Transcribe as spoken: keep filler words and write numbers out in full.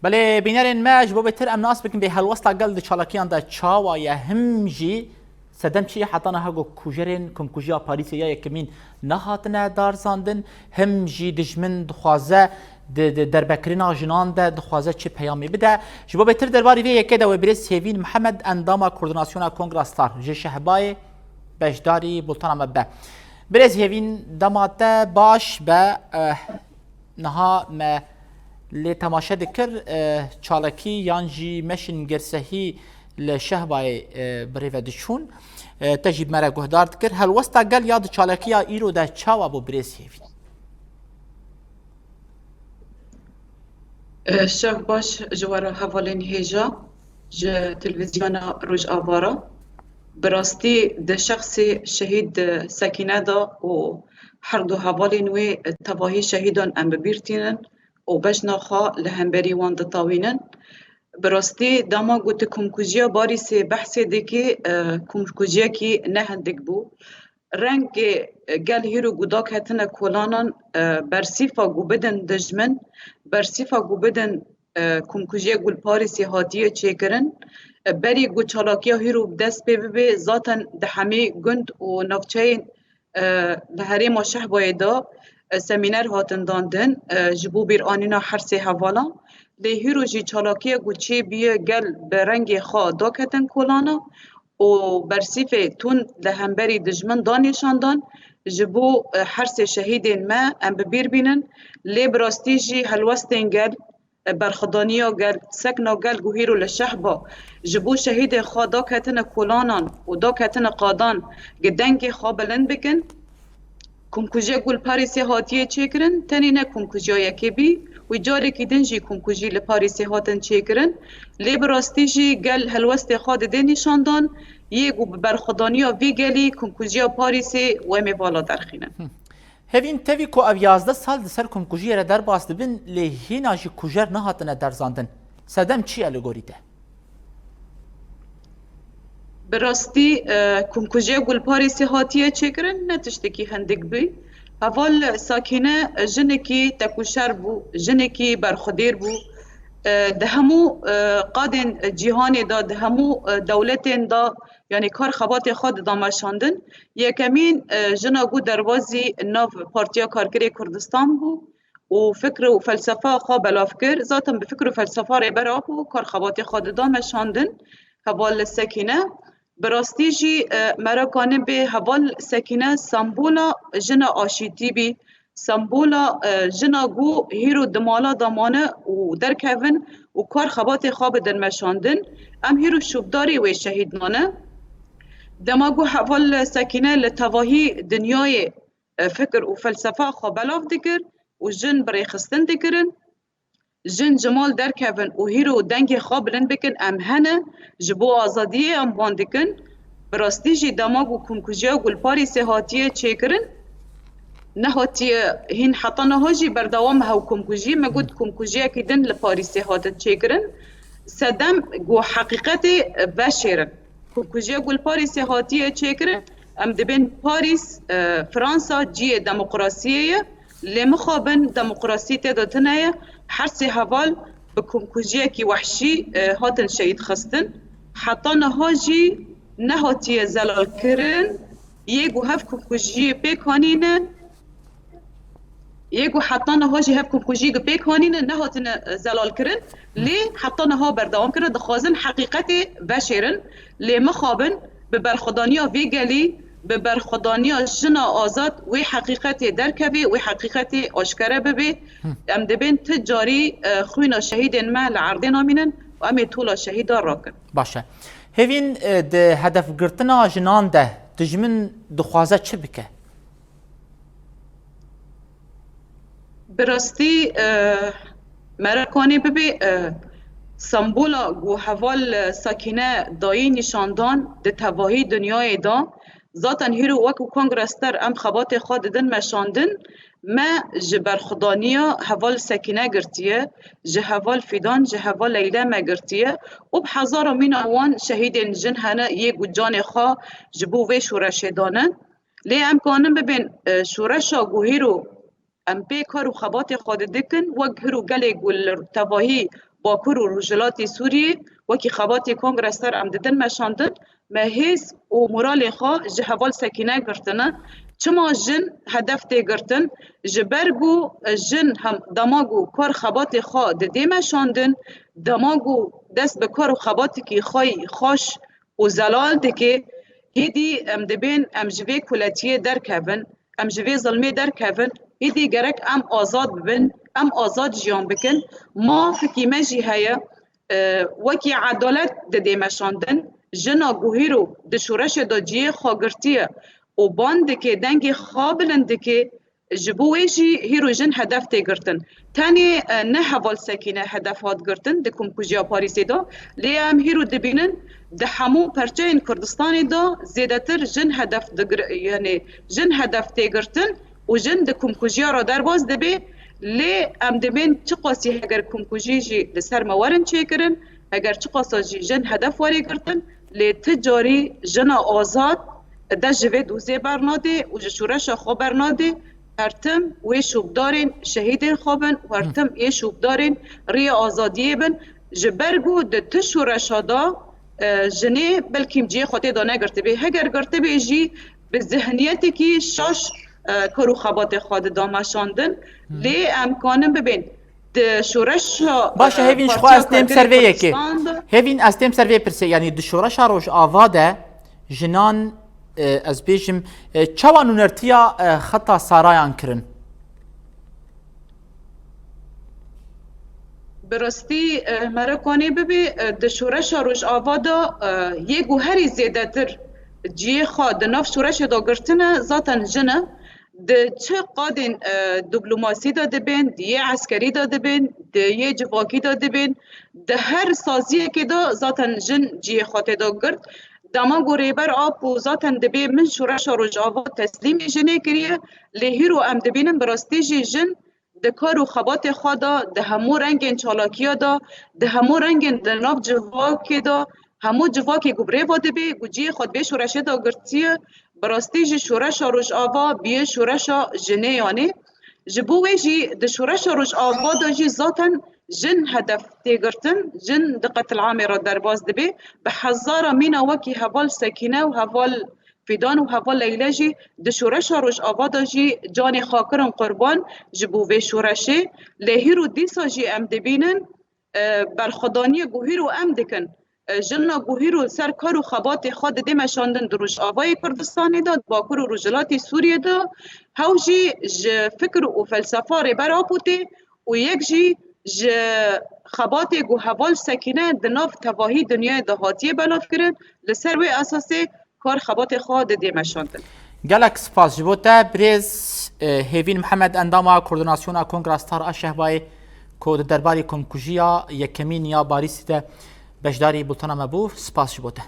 Belê bînerên me, ji bo bêtir em nas bikin bê helwesta gel di çalakiyan de çawa ye, him jî sedem çi ye heta niha ku kujerên komkujiya Parîsê ya yekemîn nehatine darzandin, him jî dijmin dixwaze di, di derbekirina jinan de dixwaze çi peyamê bide. Ji bo bêtir derbarî vê yekê de wê birêz Hêvîn Mihemed, endama Koordinasyona Kongra Star ji Şehbayê, beşdarî bultana me be. Birêz Hêvîn, dema te baş be. Eh, niha me lê temaşe dikir, eh, çalakî yan jî meşin girsehî li Şehbayê, eh, bi rê ve diçûn. Eh, te jî bi me re guhdar dikir. Helwesta gel ya di çalakiya îro de çawa bû, birêz Hêvîn? Eh, şev baş ji we re hevalên hêja ji televîzyona Rojava re. Bi rastî di şexsê şehîd Sekîne de û her du hevalên wê tevahî şehîdan em bi bîr tînin û bejna xwe li hemberî wan ditawînin. Bi rastî dema ku tu komkujiya Parîsê behsê dikî, eh, komkujiyekî ne hindik bû. Rengê, eh, gel hîro ku daketine kolanan, eh, bersîfa ku bidin dijmin, bersîfa ku bidin, eh, komkujiyê ku li Parîsê hatiye çêkirin, eh, berî ku çalakiya hîro bi dest pê bibe, zaten di hemî gund û navçeyên, eh, li herêma Şehbayê de, eh, semîner hatin dandin, eh, ji bo bîranîna hersê hevalan. Lê hîro jî çalakiya ku çêbûye gel bi rengê xwe daketin kolana û bersîfê tund li hemberî dijmin da nîşandan ji bo, eh, hersê şehîdên me em bi bîr bînin. Lê bi rastî jî helwestên gel, eh, berxwedaniya gel, sekna gel ku hîro li Şehba ji bo şehîdên xwe daketine kolanan û daketine qadan ku dengê xwe bilind bikin. Komkujiya ku li Parîsê hatiye çêkirin, tenê ne komkujiya yekê bî, wî carekî din jî komkujî li Parîsê hatin çêkirin. Lê bi rastî jî gel helwestê xwe dide nîşandan, yê ku bi berxwedaniya vî gelî komkujiya Parîsê wê em ê vala derxînin. Hevîn, tevî ku ev yazdeh sal di ser komkujiyê re derbas dibin, lê hîna jî kujer nehatine derzandin. Sedem çi ye li gorî te? Bi rastî, e, komkujiya ku li Parîsê hatiye çêkirin ne tiştekî hindik bû. Heval Sakîne jinekî tekûşer bû, jinekî berxwedêr bû. E, di hemû, e, qadên cîhanê de, di hemû, e, dewletên de, yanî kar xebatê xwe dida meşandin. Yekemîn, e, jina ku derbazî nav Partiya Karkerê Kurdistan bû û fikr û felsefa xwe belav kir. Zaten bi fikr û felsefa Rêber Apo kar xebatê xwe dida meşandin. Heval Sekîne, bi rastî jî, e, meraka nebe heval Sekîne sembola jina aşîtî bî, sembola, e, jina ku hîro di mala de mane û derkevin û kar xebatê xwe bidin meşandin. Em hîro şûbdarê wê şehîdnane. Dema ku heval Sekîne li tevahî dinyayê, e, fikir û felsefa xwe belav dikir û jin bi rêxistin dikirin, jin ji mal derkevin û hîro dengê xwe bilind bikin, em hene, ji bo azadiyê em wan dikin. Bi rastî jî dema ku komkujiya ku li Parîsê hatiye çêkirin, nehatiye hîn heta niha jî berdewam e hew komkujî. Me got komkujiyekî din li Parîsê hatin çêkirin. Sedem ku heqîqetê veşêrin. Komkujiya ku li Parîsê hatiye çêkirin, em dibên Parîs, e, Fransa cihê demokrasiyê ye. Lê mixabin demokrasî tê de tune ye. Her sê heval bi komkujiyekî wehşî, e, hatin şehîd xistin. Heta niha jî nehatiye zelalkirin. Yê ku hev komkujiyê pêk hanîne, yê ku heta niha jî hev komkujiyê ku pêk hanîne nehatine, e, zelalkirin. Lê heta niha berdewam kirin, dixwazin heqîqetê veşêrin. Lê mixabin bi berxwedaniya vê gelî, bi berxwedaniya jina azad wê heqîqetê derkevê, wê heqîqetê aşkere bibê. Em dibên ti carî, e, xwîna şehîdên me li erdê namînin û em ê tola şehîda rakin. Baş e. Hêvîn, e, di hedefgirtina jinan de dijmin dixwaze çi bike? Bi rastî, e, meraka nê bibê, e, sembola ku heval, e, Sakîne dayî nîşandan di tevahî dinyayê de, zaten hîro wek û Kongre Star em xebatê xwe didin meşandin, me ji berxwedaniya heval Sekîne girtiye, ji heval Fîdan, ji heval Leyle me girtiye û bi hezara mîna wan şehîdên jin hene yê ku canê xwe ji bo vê şoreşê dane. Lê em kanin bibên, e, şoreşa ku hîro em pê kar û xebatê xwe didikin, wek hîro gelê ku li tevahî Bakur û Rojhilatê Sûriyê wekî xebatê Kongre Star em didin meşandin, me hêz û moralê xwe ji heval Sekîne girtine. Çima jin hedef tê girtin? Ji ber ku jin hem dema ku kar xebatê xwe didê meşandin, dema ku dest bi kar û xebatekî xwe yî xweş û zelal dike, hêdî em dibên em ji vê kuletiyê derkevin, em ji vê zilmê derkevin, hêdî gerek em azad bibin, em azad jiyan bikin. Mafekî me jî heye, e, wekî edalet didê meşandin, jina ku hîro di şoreşê de cihê xwe girtiye û ban dike, dengê xwe bilind dike, ji bo wê jî hîro jin hedef tê girtin. Tenê, e, ne heval Sekîne hedef hat girtin di komkujiya Parîsê de, lê em hîro dibînin di hemû perçeyên Kurdistanê de zêdetir jin hedef digir-, yani jin hedef tê girtin û jin di komkujiya re derbas dibe. Lê em dibên çiqasî heger komkujî jî li ser me werin çêkirin, heger çiqasa jî jin hedef werê girtin, lê ti carî jina azad dest ji vê dozê bernadê û ji şoreşa xwe bernadê, her tim wê şûbdarên şehîdên xwe bin û her tim ê şûbdarên riyê azadiyê bin. Ji ber ku di ti şoreşa de, e, jinê belkî cihê xwe tê de negirtibê. Heger girtibê jî bi zihniyetekî şaş, e, kar û xebatê xwe dida meşandin. Lê em kanin bibên di şoreşa, Baş e, e, Hêvîn, ji xwe Partiya ez têm ser vê Karkerên yekê. Kurdistan de Hêvîn, ez têm ser vê pirsê, yanî di şoreşa Rojava de jinan, e, ez bêjim, e, çawa nûnertiya, e, xeta sarayan kirin? Bi rastî, e, mere kanê bibê, e, di şoreşa Rojava de, e, yê ku herî zêdetir cihê xwe di nav şoreşê de girtine, zaten jin e. Di çi qadên, e, diplomasî de dibên, di yê eskerî de dibên, di yê civakî de dibên, di her saziyekê de zaten jin cihê xwe tê de girt. Dema ku Rêber Apo zaten dibê min şoreşa Rojava teslîmî jinê kiriye, lê hîro em dibînin bi rastî jî jin di kar û xebatê xwe de, di hemû rengên çalakiya de, di hemû rengên di nav civakê de, hemû civakê ku bi rê ve dibê, ku cihê xwe di vê şoreşê de girtiye, bi rastî jî şoreşa Rojava bûye şoreşa jinê yanî. Ji bo wê jî di şoreşa Rojava de jî zaten jin hedef tê girtin, jin di qetilamê re derbas dibê. Bi hezara mîna wekî heval Sekîne û heval Fîdan û heval Leyle jî di şoreşa Rojava de jî canê xwe kirin qurban ji bo vê şoreşê. Lê hîro dîsa jî em dibînin, e, berxwedaniyê ku hîro em dikin, e, jina ku hîro li ser kar û xebatê xwe didê meşandin di Rojavayê Kurdistanê de, di Bakur û Rojhilatê Sûriyê de, hew jî ji fikir û felsefa Rêber Apo tê û yek jî ji xebatê ku heval Sekîne di nav tevahî dinyayê de hatiye belavkirin, li ser wê esasê kar xebatê xwe didê meşandin. Gelek spas ji bo te birêz, e, Hêvîn Mihemed, endama Koordinasyona Kongra Star a Şehbayê, ku di derbarê komkujiya yekemîn ya Parîsê de beşdarî bultena me bû. Spas ji bo te.